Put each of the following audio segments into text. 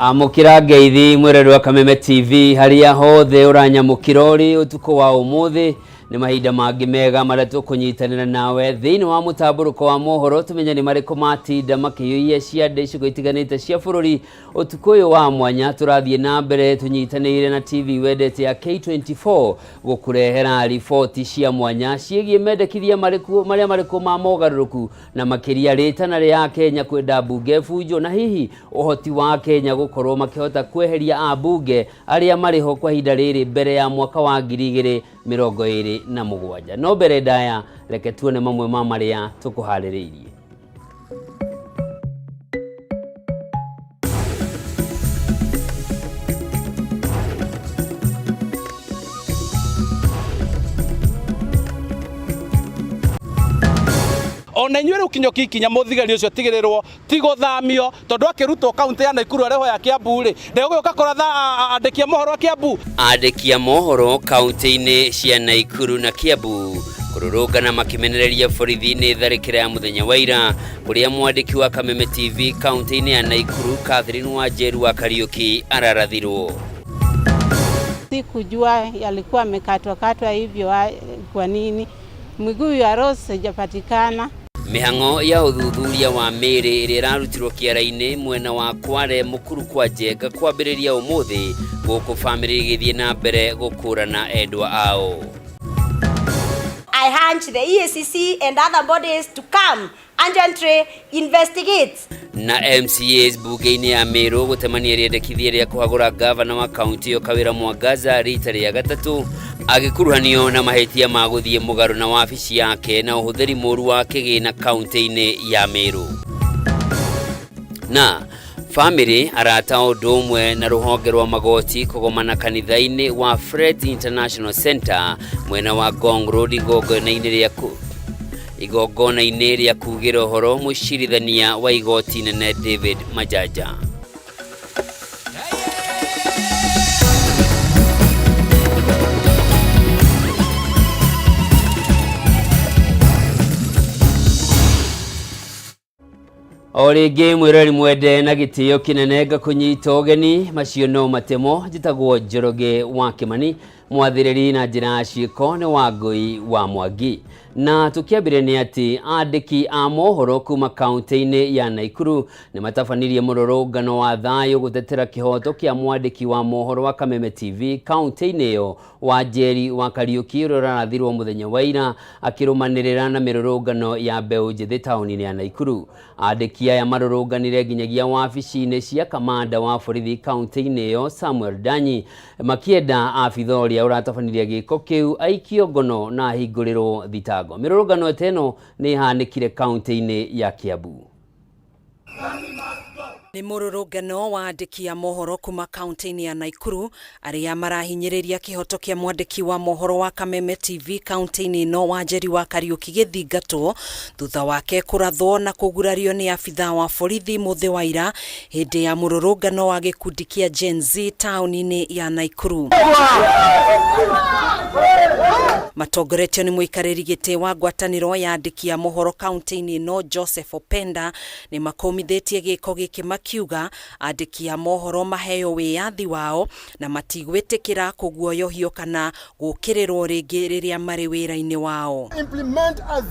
Amũkĩra ngeithi mwĩrori wa Kameme TV harĩa hothe ũranyamũkĩra ũrĩ ũtukũ wa ũmũthĩ. Nĩ mahinda mangĩ mega marĩa tũkũnyitanĩra nawe thĩinĩ wa mũtambũrũko wa mohoro, tũmenye nĩ marĩkũ matinda makĩiyũiya ciande icigo itiganĩte cia bũrũri. Ũtukũ ũyũ wa mwanya tũrathiĩ na mbere tũnyitanĩire na TV wendete ya K24 gũkũrehera riboti cia mwanya ciĩgiĩ mendekithia marĩkũ marĩa marĩkũ ma mogarũrũku, na makĩria rĩtana rĩa Akenya kwenda mbunge bunjo, na hihi ũhoti wa Kenya gũkorwo makĩhota kweheria ambunge arĩa marĩ ho kwa ihinda rĩrĩ mbere ya mwaka wa 2027. No mbere ndaya, reke tuone mamwe ma marĩa tũkũharĩrĩirie. Ona inyuĩ rĩu kinyũki ikinya mũthigari ũcio tigĩrĩrwo ti gũthamio, tondũ akĩrutwo kaunti ya Naikuru arehwo ya Kiambu rĩ, ndegũgĩũka kũratha andĩki a mohoro a Kiambu. Andĩki a mohoro kaunti-inĩ cia Naikuru na Kiambu kũrũrũngana makĩmenereria borithi nĩ tharĩkĩra ya mũthenya wa ira, kũrĩa mwandĩki wa Kameme TV kaunti-inĩ ya Naikuru Catherine Wanjeru wa Kariuki ararathirwo. Sikujua yalikuwa amekatwakatwa hivyo kwa nini miguu ya Rose haijapatikana. Mĩhang'o ya ũthuthuria wa mĩĩrĩ ĩrĩa ĩrarutirwo kĩara-inĩ mwena wa Kware Mũkuru kwa Njenga kwambĩrĩria ũmũthĩ, gũkũ bamĩrĩ igĩthiĩ na mbere gũkũrana endwa ao. I urge the EACC and other bodies to come urgently investigate. Na MCAs mbunge-inĩ ya Meru gũtemania rĩendekithia rĩa kũhagũra ngavana wa kaunti ĩyo Kawĩra Mwangaza rita rĩa gatatũ, agĩkuruhanio na mahĩtia ma gũthiĩ mũgarũ na wabici yake na ũhũthĩri mũru wa kĩgĩna kaunti-inĩ ya Meru. Na famĩlĩ, arata o ũndũ ũmwe na rũhonge rwa magoti kũgomana kanitha-inĩ wa Fred International Center mwena wa Ngong Road igongona-inĩ rĩa kugĩra ũhoro mũcirithania wa igoti nene David Majanja. O rĩngĩ mwĩrori mwende na gĩtĩo kĩnene ngakũnyita ũgeni, macio no matemo. Njĩtagwo Njoroge wa Kĩmani, mwathĩrĩri na njĩra ya ciĩko nĩ Wangũi wa Mwangi. Na tũkĩambĩrĩria nĩ atĩ andĩki a mohoro kuma kaunti-inĩ ya Naikuru nĩ matabanirie mũrũrũngano wa thayũ gũtetera kĩhoto kĩa mwandĩki wa mohoro wa Kameme TV kaunti-inĩ ĩyo Wanjeri wa Kariuki, ũrĩa ũrarathirwo mũthenya wa ira akĩrũmanĩrĩra na mĩrũrũngano ya mbeũ njĩthĩ taũni-inĩ ya Naikuru. Andĩki aya marũrũnganire nginyagia wabici-inĩ cia kamanda wa borithi kaunti-inĩ ĩyo Samuel Danyi, makĩenda abitha ũrĩa ũratabanirie gĩko kĩu aikio ngono na ahingũrĩrwo thitango. Mĩrũrũngano ta ĩno nĩ ĩhanĩkire kaunti-inĩ ya Kiambu. Nĩ mũrũrũngano wa andĩki a mohoro kuma kaunti-inĩ ya Naikuru arĩa marahinyĩrĩria kĩhoto kĩa mwandĩki wa mohoro wa Kameme TV kaunti-inĩ ĩno Wanjeri wa Kariuki gĩthingatwo thutha wake kũrathwo na kũgurario nĩ abithaa wa borithi mũthĩ wa ira hĩndĩ ya mũrũrũngano wa gĩkundi kĩa Gen Z taũni-inĩ ya Naikuru. Matongoretio nĩ mũikarĩri gĩtĩ wa ngwatanĩro ya andĩki a mohoro kaunti-inĩ ĩno Joseph Openda, nĩ makũmithĩtie gĩko gĩkĩ makiuga andĩki a mohoro maheo wĩyathi wao na matigwĩtĩkĩra kũguoyohio kana gũkĩrĩrwo rĩngĩ rĩrĩa marĩ wĩra-inĩ wao. Implement a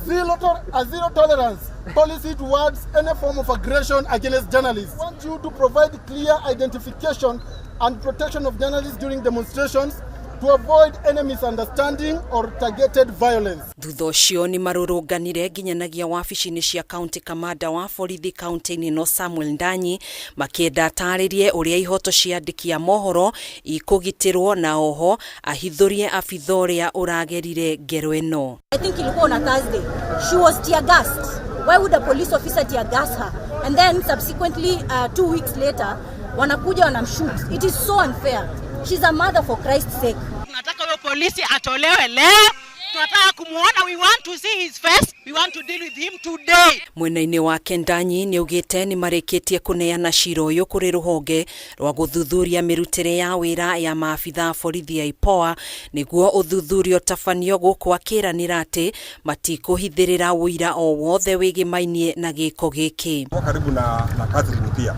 zero tolerance policy towards any form of aggression against journalists. We want you to provide clear identification and protection of journalists during demonstrations to avoid any misunderstanding or targeted violence. Thutha ũcio nĩ marũrũnganire nginyanagia wabici-inĩ cia county kamanda wa borithi kaunti-inĩ ĩno Samuel Ndanyi, makĩenda atarĩrie ũrĩa ihoto cia andĩki a mohoro ikũgitĩrwo na oho ahithũrie abitha ũrĩa ũragerire ngero ĩno. I think ilikuwa on a Thursday. She was tear gassed. Why would a police officer tear gas her? And then subsequently, 2 weeks later, wanakuja wanamshoot. It is so unfair. She's a mother, for Christ's sake. Tunataka huyo polisi atolewe leo. Tunataka kumuona, we want to see his face. We want to deal with him today. Mwena-inĩ wake Ndanyi nĩ augĩte nĩ marĩkĩtie kũneana cira ũyũ kũrĩ rũhonge rwa gũthuthuria mĩrutĩre ya wĩra ya maabitha a borithi ya IPOA nĩguo ũthuthuria ũtabanio, gũkũ akĩranĩra atĩ matikũhithĩrĩra ũira o wothe wĩgĩmainie na gĩko gĩkĩ. Kwa karibu na Catherine pia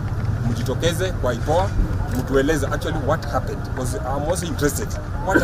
mjitoe. Mjitokeze kwa IPOA mtueleze actually what happened, because I'm also interested what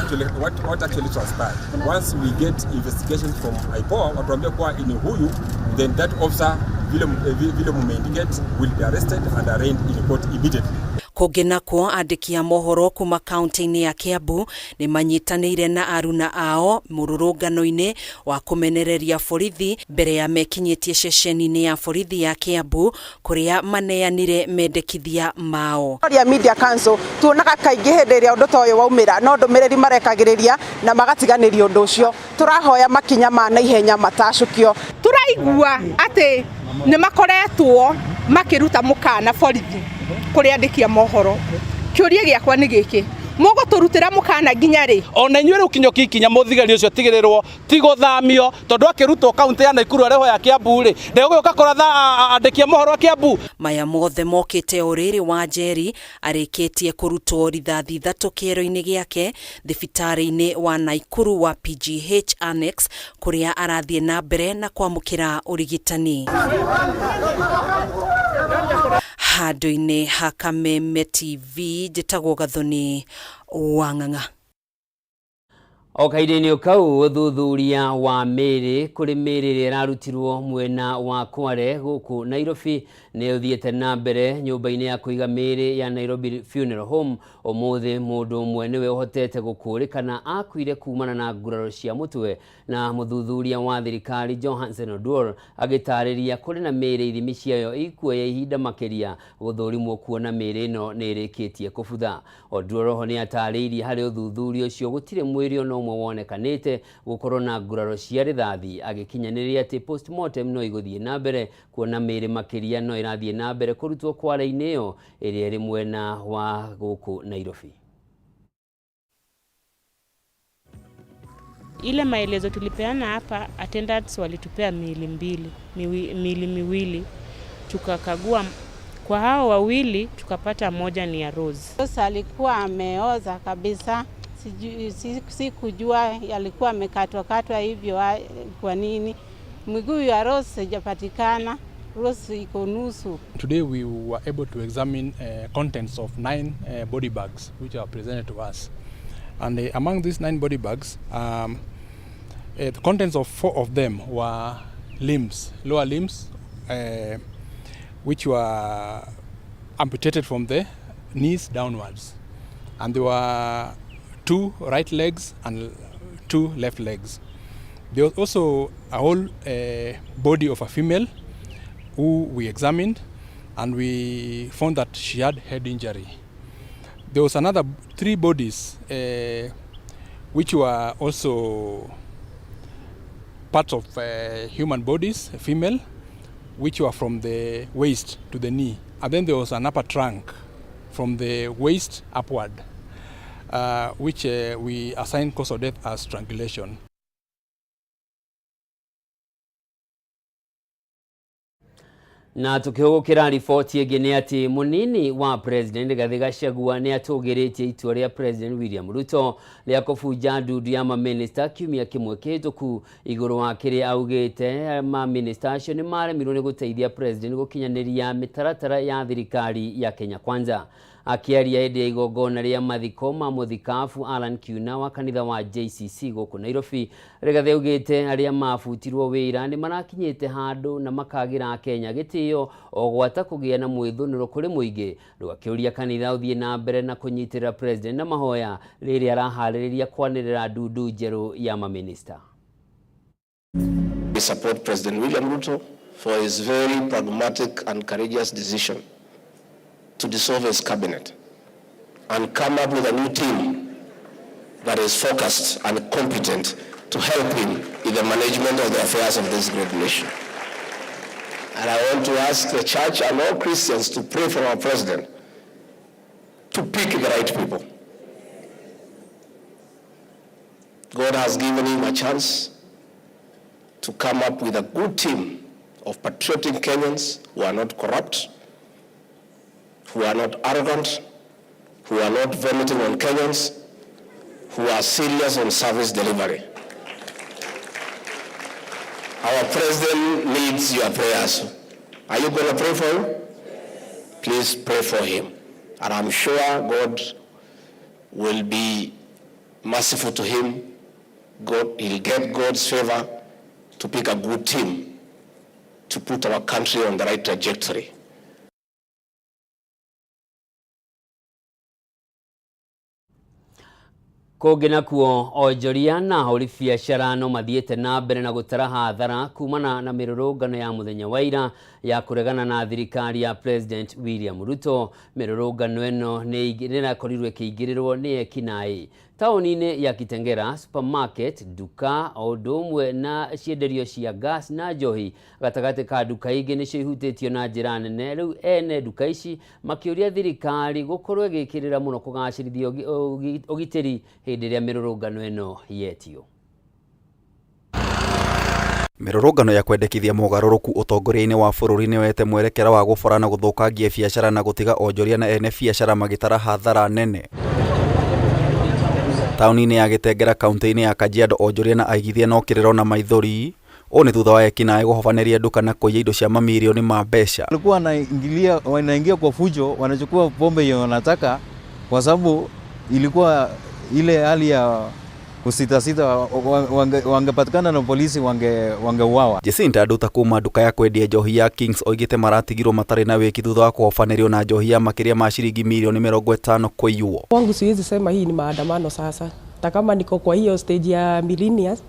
actually transpired. Once we get investigation from IPOA watuambia kuwa ni huyu, then that officer vile mumeindicate will be arrested and arraigned in court immediately. Kũngĩ nakuo andĩki a mohoro kuma kaunti-inĩ ya Kiambu nĩ manyitanĩire na aruna ao mũrũrũngano-inĩ wa kũmenereria borithi mbere ya mekinyĩtie ceceni-inĩ ya borithi ya Kiambu kũrĩa maneanire mendekithia mao. Ria Media Council tuonaga kaingĩ hĩndĩ ĩrĩa ũndũ ta ũyũ waumĩra no ndũmĩrĩri marekagĩrĩria na magatiganĩria ũndũ ũcio. Tũrahoya makinya ma naihenya matacũkio. Tũraigua atĩ nĩ makoretwo makĩruta mũkana borithi kũrĩ andĩki a mohoro. Kĩũria gĩakwa nĩ gĩkĩ, mũgũtũrutĩra mũkana nginya rĩ? Ona inyuĩ rĩu kinyũki ikinya mũthigari ũcio atigĩrĩrwo ti gũthamio, tondũ akĩrutwo kaunti ya Naikuru arehwo ya Kiambu rĩ, ndegũgĩũka kũratha andĩki a mohoro a Kiambu. Maya mothe mokĩte o rĩrĩ Wanjeri arĩkĩtie kũrutwo rithathi 3 kĩero-inĩ gĩake thibitarĩ-inĩ wa Naikuru wa PGH Annex kũrĩa arathiĩ na mbere na kwamũkĩra ũrigitani. Handũ-inĩ ha Kameme TV njĩtagwo Gathoni wa Ng'ang'a. O kahinda-inĩ kau ũthuthuria wa mĩĩrĩ kũrĩ mĩĩrĩ ĩrĩa ĩrarutirwo mwena wa Kware gũkũ Nairobi nĩ ũthiĩte na mbere nyũmba-inĩ ya kũiga mĩĩrĩ ya Nairobi Funeral Home. Ũmũthĩ mũndũ ũmwe nĩwe ũhotete gũkũrĩkana akuire kumana na nguraro cia mũtwe, na mũthuthuria wa thirikari Johansen Oduor agĩtarĩria kũrĩ na mĩĩrĩ ithimi ciayo ikuoya ihinda makĩria gũthũrimwo kuona mĩĩrĩ ĩno nĩ ĩrĩkĩtie kũbutha. Oduor oho nĩ atarĩirie harĩ ũthuthuria ũcio gũtirĩ mwĩrĩ ona ũmwe wonekanĩte gũkorwo na nguraro cia rithathi, agĩkinyanĩria atĩ postmortem no igũthiĩ na mbere kuona mĩĩrĩ makĩria no ĩrathiĩ na mbere kũrutwo Kware-inĩ ĩyo ĩrĩa ĩrĩ mwena wa gũkũ Nairobi. Ile maelezo tulipeana hapa, attendants walitupea miili mbili, miili miwili, tukakagua kwa hao wawili tukapata moja ni ya Rose. Rose alikuwa ameoza kabisa, sikujua alikuwa amekatwa katwa hivyo kwa nini. Miguu ya Rose haijapatikana, Rose iko nusu. Today we were able to examine contents of 9 body bags which are presented to us. And among these 9 body bags, the contents of 4 of them were limbs, lower limbs, which were amputated from the knees downwards. And there were 2 right legs and 2 left legs. There was also a whole body of a female who we examined, and we found that she had head injury. There was another 3 bodies which were also parts of human bodies, female, which were from the waist to the knee. And then there was an upper trunk from the waist upward, which we assigned cause of death as strangulation. Na tukihũgũkĩra riboti ĩngĩ nĩ atĩ mũnini wa President Rigathĩ Gachagua nĩ atũgĩrĩtie itua rĩa President William Ruto rĩa kũbunja ndundu ya mamĩnĩsta kiumia kĩmwe kĩhĩtũku igũrũ wa kĩrĩa augĩte mamĩnĩsta acio nĩ maremirwo nĩ gũteithia President gũkinyanĩria mĩtaratara ya thirikari ya Kenya Kwanza. Akĩaria hĩndĩ ya igongona rĩa mathiko ma mũthikabu Alan Kiuna wa kanitha wa JCC gũkũ Nairobi, Rigathĩ augĩte arĩa mabutirwo wĩra nĩ marakinyĩte handũ na makagĩra Kenya gĩtĩo o gwata kũgĩa na mwĩthũnũro kũrĩ mũingĩ. Rĩu akĩũria kanitha ũthiĩ na mbere na kũnyitĩrĩra President na mahoya rĩrĩa araharĩrĩria kwanĩrĩra ndundu njerũ ya mamĩnĩsta. We support President William Ruto for his very pragmatic and courageous decision to dissolve his cabinet and come up with a new team that is focused and competent to help him in the management of the affairs of this great nation. And I want to ask the church and all Christians to pray for our president to pick the right people. God has given him a chance to come up with a good team of patriotic Kenyans who are not corrupt, who are not arrogant, who are not vomiting on Kenyans, who are serious on service delivery. Our president needs your prayers. Are you going to pray for him? Please pray for him. And I'm sure God will be merciful to him. God, he'll get God's favor to pick a good team to put our country on the right trajectory. Kũngĩ nakuo onjoria na ahũri biacara no mathiĩte na mbere na gũtara hathara kumana na mĩrũrũngano ya mũthenya wa ira ya kũregana na thirikari ya President William Ruto. Mĩrũrũngano ĩno nĩ ĩrakorirwo ĩkĩingĩrĩrwo nĩ ekinaĩ taũni-inĩ ya Kitengela, supermarket, nduka o ũndũ ũmwe na cienderio cia gas na njohi gatagatĩ ka nduka ingĩ nĩcio ihutĩtio na njĩra nene. Rĩu ene nduka ici makĩũria thirikari gũkorwo ĩgĩkĩrĩra mũno kũgacĩrithia ũgitĩri hĩndĩ ĩrĩa mĩrũrũngano ĩno yetio. Mĩrũrũngano ya kwendekithia mogarũrũku ũtongoria-inĩ wa bũrũri nĩyoete mwerekera wa gũbora na gũthũkangia biacara na gũtiga onjoria na ene biacara magĩtara hathara nene. Taũni-inĩ ya Gĩtengera kaunti-inĩ ya Kajiado onjoria na aigithia no kĩrĩro na maithori. Ũũ nĩ thutha wa ekinaĩ gũhobanĩria nduka na kũiya indo cia mamirioni ma mbeca. Walikuwa wanaingia kwa fujo, wanachukua pombe yenye wanataka kwa sababu ilikuwa ile hali ya kusitasita, wangepatikana na polisi wangeuawa. Jacinta Nduta kuma nduka ya kwendia njohi ya Kings oigĩte maratigirwo matarĩ na wĩki thutha wa kũhobanĩrio na njohi ya makĩria ma ciringi mirioni 50 kũiywo. Kwangu siwezi sema hii ni maandamano sasa. Hata kama niko kwa hiyo stage ya millennials,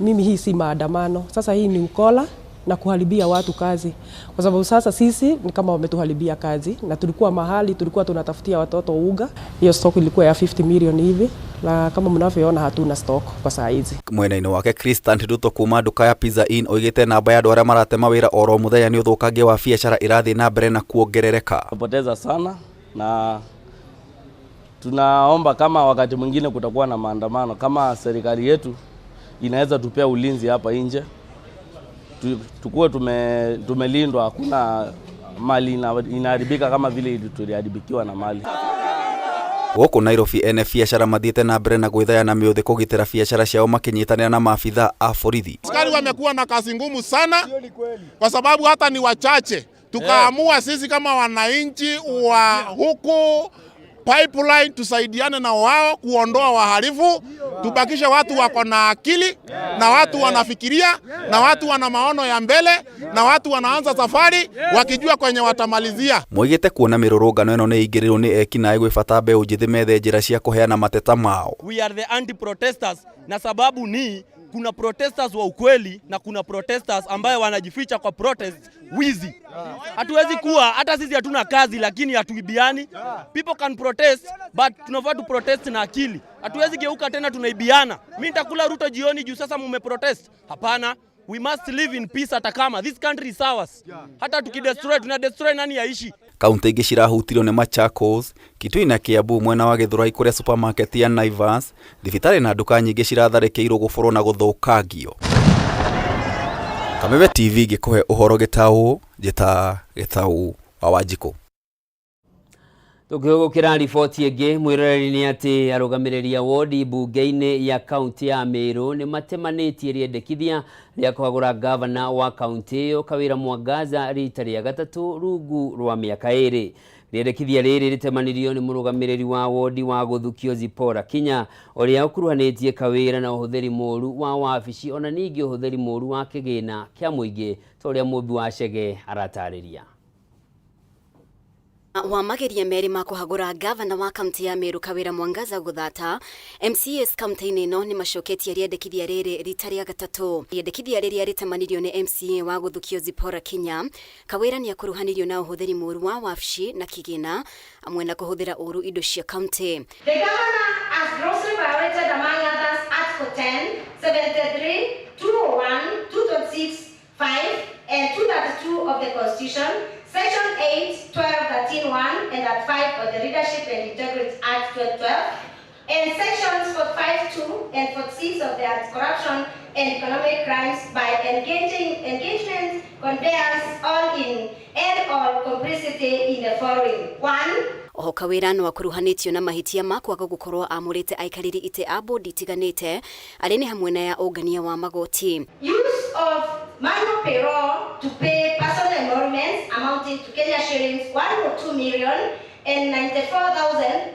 mimi hii si maandamano. Sasa hii ni ukola na kuharibia watu kazi. Kwa sababu sasa sisi ni kama wametuharibia kazi na tulikuwa mahali tulikuwa tunatafutia watoto uga. Hiyo stock ilikuwa ya 50 million hivi na kama mnavyoona hatuna stock kwa saa hizi. Mwena-inĩ wake Christant Ruto kuma nduka ya Pizza Inn oigĩte namba ya andũ arĩa maratema wĩra oro mũthenya nĩ ũthũkangia wa biacara ĩrathiĩ na mbere na kuongerereka. Tumepoteza sana na tunaomba kama wakati mwingine kutakuwa na maandamano, kama serikali yetu inaweza tupea ulinzi hapa nje, tukuwe tumelindwa, hakuna mali inaharibika kama vile tuliharibikiwa na mali. Gũkũ Nairobi ene biacara mathiĩte na mbere na gwĩthaya na mĩũthĩ kũgitĩra biacara ciao makĩnyitanĩra na maabithaa a borithi. Askari wamekuwa na kazi ngumu sana kwa sababu hata ni wachache. Tukaamua sisi kama wananchi wa huku Pipeline tusaidiane na wao kuondoa wahalifu, tubakishe watu wako na akili na watu wanafikiria na watu wana maono ya mbele na watu wanaanza safari wakijua kwenye watamalizia. Moigĩte kuona mĩrũrũngano ĩno nĩ ĩingĩrĩirwo nĩ ekinaĩ gwĩ bata mbeũ njĩthĩ methe njĩra cia kũheana mateta mao. We are the anti-protesters na sababu ni kuna protesters wa ukweli na kuna protesters ambayo wanajificha kwa protest wizi. Hatuwezi kuwa hata sisi hatuna kazi lakini hatuibiani. People can protest but tunafaa tu protest na akili. Hatuwezi geuka tena tunaibiana. Mimi nitakula Ruto jioni juu sasa mume protest. Hapana, we must live in peace hata kama this country is ours. Hata tukidestroy tuna destroy nani aishi. Kaunti ingĩ cirahutirio nĩ Machakos, Kitui na Kiambu mwena wa Githurai kũrĩa supermarket ya Naivas, thibitarĩ na nduka nyingĩ ciratharĩkĩirwo gũborwo na gũthũkangio. Kameme TV ngĩkũhe ũhoro gĩtaũ, njĩta Gĩtaũ wa Wanjikũ. Tukihũgũkĩra riboti ĩngĩ mwĩroreri nĩ atĩ arũgamĩrĩri a wodi mbunge-inĩ ya kaunti ya Meru nĩ matemanĩtie rĩendekithia rĩa kũhagũra gavana wa kaunti ĩyo Kawĩra Mwangaza rita rĩa gatatũ rungu rwa mĩaka ĩrĩ. Rĩendekithia rĩrĩ rĩtemanirio nĩ mũrũgamĩrĩri wa wodi wa Gũthukio Zipporah Kinya ũrĩa ũkuruhanĩtie Kawĩra na ũhũthĩri mũru wa wabici ona ningĩ ũhũthĩri mũru wa kĩgĩna kĩa mũingĩ ta ũrĩa Mũmbi wa Chege aratarĩria. Wa mageria merĩ ma kũhagũra gavana wa kaunti ya Meru Kawĩra Mwangaza gũthata, MCAs kaunti-inĩ ĩno nĩ macoketie rĩendekithia rĩrĩ rita rĩa gatatũ. Rĩendekithia rĩrĩa rĩtemanirio nĩ MCA wa Gũthukio Zipporah Kinya, Kawĩra nĩ akuruhanirio na ũhũthĩri mũru wa wabici na kĩgĩna hamwe na kũhũthĩra ũru indo cia kaunti. The governor has grossly violated, among others, Article 10, 73, 201, 226, 5, and 232 of the Constitution, Section 8, 12, 13, 1, and at 5 of the Leadership and Integrity Act 2012, and Sections 45, 2 and 46 of the Anti-Corruption and Economic Crimes by engagement, conveyance, all in and or complicity in the following. 1. Oho Kawĩra no akuruhanĩtio na mahĩtia ma kwaga gũkorwo amũrĩte aikarĩri itĩ a bodi itiganĩte arĩa nĩ hamwe na ya ũngania wa magoti. Use of manual payroll to pay personal emoluments amounting amounting to Kenya shillings 102 million and 94,000,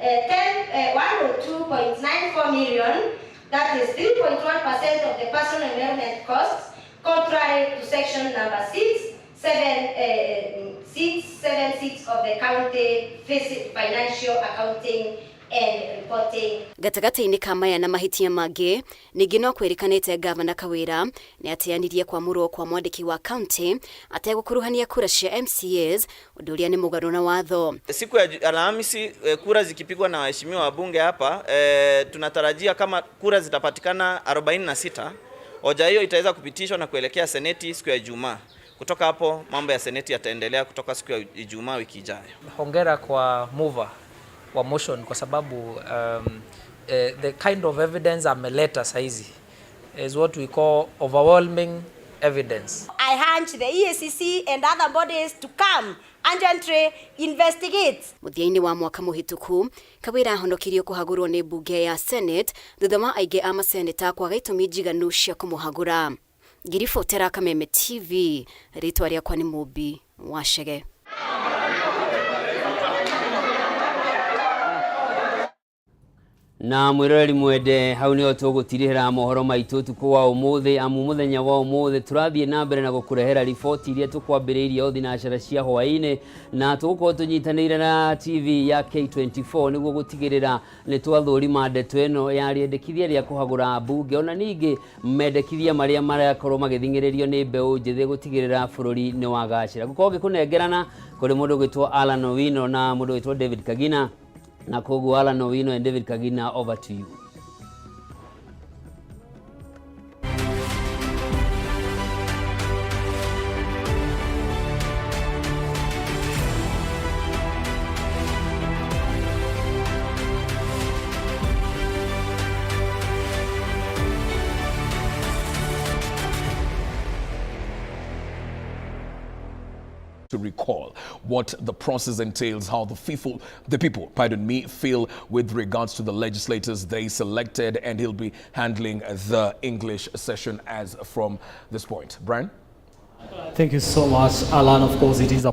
102.94 million, that is 3.1% of the personal emolument costs, contrary to section number 676 of the County Financial Accounting and Reporting. Gatagatĩ-inĩ ka maya na mahĩtia mangĩ, ningĩ no kwĩrĩkanĩte Gavana Kawĩra nĩ ateanirie kwamũrwo kwa mwandĩki wa kaunti ategũkuruhania kura cia MCAs, ũndũ ũrĩa nĩ mũgarũ na watho. Siku ya Alhamisi kura zikipigwa na waheshimiwa wabunge hapa, tunatarajia kama kura zitapatikana 46, hoja hiyo itaweza kupitishwa na kuelekea seneti siku ya Ijumaa. Kutoka hapo mambo ya seneti yataendelea kutoka siku ya Ijumaa wiki ijayo. Hongera kwa mover wa motion kwa sababu the kind of evidence ameleta saizi is what we call overwhelming evidence. I urge the EACC and other bodies to come urgently investigate. Mũthia-inĩ wa mwaka mũhĩtũku, Kawĩra ahonokirio kũhagũrwo nĩ mbunge ya Senate thutha wa aingĩ a maseneta kwaga itũmi njiganu cia kũmũhagũra. Ngiribotera Kameme TV, rĩtwa rĩakwa nĩ Mũmbi wa Chege. Na mwiroreri mwende, hau niho tũgũtirihĩra mohoro maitũ ũtukũ wa ũmũthĩ, amu mũthenya wa ũmũthĩ tũrathiĩ na mbere na gũkũrehera riboti iria tũkwambĩrĩirie o thinacara cia hwaĩ-inĩ, na tũgũkorwo tũnyitanĩire na TV ya K24 nĩguo gũtigĩrĩra nĩ twathũrima ndeto ĩno ya rĩendekithia rĩa kũhagũra mbunge, ona ningĩ mendekithia marĩa marakorwo magĩthing'ĩrĩrio nĩ mbeũ njĩthĩ gũtigĩrĩra bũrũri nĩ wagacĩra. Gũkorwo ngĩkũnengerana kũrĩ mũndũ ũgwĩtwo Alan Owino na mũndũ ũgwĩtwo David Kagina, na koguo Alan Owino and David Kagina, over to you. To recall what the process entails, how the people, feel with regards to the legislators they selected, and he'll be handling the English session as from this point. Brian? Thank you so much, Alan. Of course, it is a